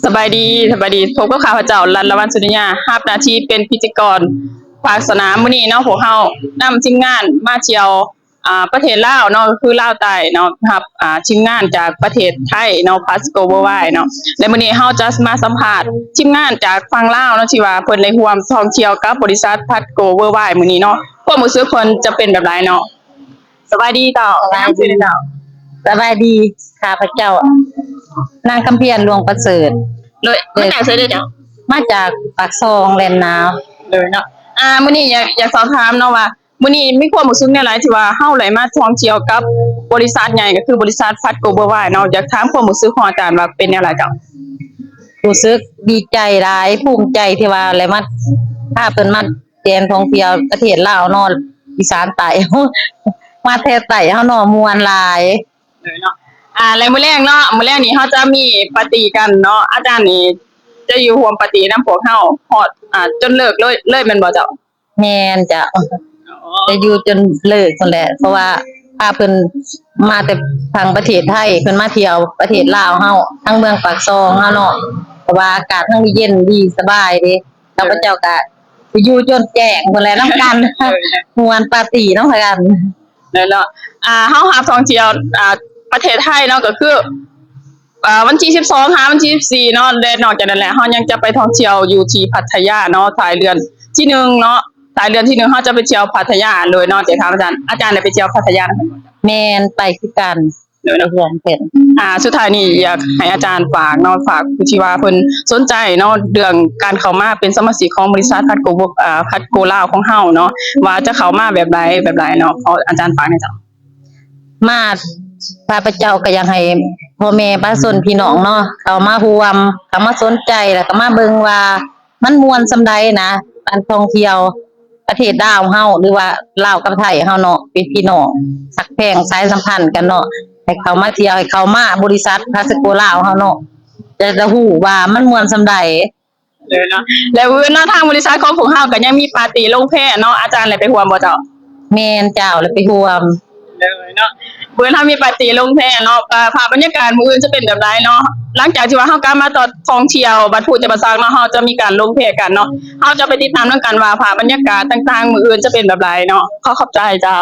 ສະບາຍດີ ສະບາຍດີ ພົບກັບຂ້າພະເຈົ້າ ລັດລະວັນ ສຸນິຍາ ຮັບໜ້າທີ່ເປັນພິທີກອນພາກສະໜາມ. ມື້ນີ້ເນາະ ພວກເຮົານຳທີມງານມາທ່ຽວ ອ່າ ປະເທດລາວເນາະ ກໍຄືລາວໃຕ້ເນາະ ຮັບ ອ່າ ທີມງານຈາກປະເທດໄທເນາະ Pasco Worldwide ເນາະ ແລະ ມື້ນີ້ເຮົາຈະມາສຳພາດທີມງານຈາກຝັ່ງລາວເນາະ ທີ່ວ່າເພິ່ນໄດ້ຮ່ວມທ່ອງທ່ຽວກັບບໍລິສັດ Pasco Worldwide ມື້ນີ້ເນາະ ຄວາມຮູ້ສຶກເພິ່ນຈະເປັນແບບໃດເນາະ. ສະບາຍດີເຈົ້າ. ສະບາຍດີ. ສະບາຍດີ ຂ້າພະເຈົ້າ ນາງຄຳພຽນ ຫຼວງປະເສີດ. ໂດຍ ມາຈາກໃສເດີເຈົ້າ? ມາຈາກປາກຊ່ອງ ແລນນາ. ໂດຍເນາະ ອ່າ ມື້ນີ້ຢາກ ຢາກສອບຖາມເນາະວ່າ ມື້ນີ້ມີຄວາມຮູ້ສຶກແນວໃດທີ່ວ່າເຮົາໄດ້ມາທ່ອງທ່ຽວກັບບໍລິສັດໃຫຍ່ ກໍຄືບໍລິສັດ Pasco Worldwide ເນາະ? ຢາກຖາມຄວາມຮູ້ສຶກຂອງອາຈານວ່າເປັນແນວໃດເຈົ້າ? ຮູ້ສຶກດີໃຈຫຼາຍ ພູມໃຈທີ່ວ່າໄດ້ມາ ພາເພິ່ນມາແຈມທ່ອງທ່ຽວປະເທດລາວເນາະ ອີສານໃຕ້ ມາແຖວໃຕ້ເຮົາເນາະ ມ່ວນຫຼາຍ. ໂດຍເນາະ ອ່າ ແລະ ມື້ແລງເນາະ ມື້ແລງນີ້ເຮົາຈະມີປາຕີ້ກັນເນາະ ອາຈານນີ້ຈະຢູ່ຮ່ວມປາຕີ້ນຳພວກເຮົາຮອດ ອ່າ ຈົນເລີກເລີຍ ເລີຍແມ່ນບໍ່ເຈົ້າ? ແມ່ນເຈົ້າ. ອໍ ຈະຢູ່ຈົນເລີກພຸ້ນແຫຼະ ເພາະວ່າພາເພິ່ນມາແຕ່ທາງປະເທດໄທ ເພິ່ນມາທ່ຽວປະເທດລາວເຮົາ ທາງເມືອງປາກຊ່ອງເຮົາເນາະ ເພາະວ່າອາກາດທາງນີ້ເຢັນດີສະບາຍເດ້ ຂ້າພະເຈົ້າກະຊິຢູ່ຈົນແຈ້ງພຸ້ນແຫຼະນຳກັນ ມ່ວນປາຕີ້ນຳກັນ. ແມ່ນເນາະ ອ່າ ເຮົາຮັບທ່ອງທ່ຽວ ອ່າ ປະເທດໄທເນາະ ກໍຄື ອ່າ ວັນທີສິບສອງຫາວັນທີສິບສີ່ເນາະ ແລະ ນອກຈາກນັ້ນແລ້ວ ເຮົາຍັງຈະໄປທ່ອງທ່ຽວຢູ່ທີ່ພັດທະຍາເນາະ ທ້າຍເດືອນທີໜຶ່ງເນາະ ທ້າຍເດືອນທີໜຶ່ງເຮົາຈະໄປທ່ຽວພັດທະຍາ ໂດຍເນາະ ຈະຖາມອາຈານ ອາຈານໄດ້ໄປທ່ຽວພັດທະຍານຳເພິ່ນບໍ່? ແມ່ນ ໄປຄືກັນ. ໂດຍເນາະ ເພື່ອນເພິ່ນ ອ່າ ສຸດທ້າຍນີ້ຢາກໃຫ້ອາຈານຝາກເນາະ ຝາກຜູ້ທີ່ວ່າເພິ່ນສົນໃຈເນາະ ເລື່ອງການເຂົ້າມາເປັນສະມາຊິກຂອງບໍລິສັດ Pasco ເອີ Pasco ລາວຂອງເຮົາເນາະ ວ່າຈະເຂົ້າມາແບບໃດ ແບບໃດເນາະ ຂໍອາຈານຝາກແດ່ເຈົ້າ. ມາ ຂ້າພະເຈົ້າກໍຢາກໃຫ້ພໍ່ແມ່ປະຊາຊົນພີ່ນ້ອງເນາະ ເຂົ້າມາຮ່ວມ ເຂົ້າມາສົນໃຈ ແລ້ວກໍມາເບິ່ງວ່າມັນມ່ວນສ່ຳໃດນະ ການທ່ອງທ່ຽວປະເທດລາວເຮົາ ຫຼືວ່າລາວກັບໄທເຮົາເນາະ ເປັນພີ່ນ້ອງ ຮັກແພງສາຍສຳພັນກັນເນາະ ໃຫ້ເຂົ້າມາທ່ຽວ ໃຫ້ເຂົ້າມາບໍລິສັດ Pasco ລາວເຮົາເນາະ ຈະ ຈະຮູ້ວ່າມັນມ່ວນສ່ຳໃດ. ເອີເນາະ ແລ້ວມື້ອື່ນເນາະ ທາງບໍລິສັດຂອງພວກເຮົາກໍຍັງມີປາຕີ້ລົງແພເນາະ ອາຈານໄດ້ໄປຮ່ວມບໍ່ເຈົ້າ? ແມ່ນເຈົ້າ ໄດ້ໄປຮ່ວມ. ເອີເນາະ ມື້ອື່ນເຮົາມີປາຕີ້ລົງແພເນາະ ອ່າ ພາບບັນຍາກາດມື້ອື່ນຈະເປັນແບບໃດເນາະ? ຫຼັງຈາກທີ່ວ່າເຮົາກັບມາຈອດທ່ອງທ່ຽວວັດພູຈຳປາສັກເນາະ ເຮົາຈະມີການລົງແພກັນເນາະ ເຮົາຈະໄປຕິດຕາມນຳກັນວ່າພາບບັນຍາກາດຕ່າງໆມື້ອື່ນຈະເປັນແບບໃດເນາະ. ຂໍຂອບໃຈເຈົ້າ.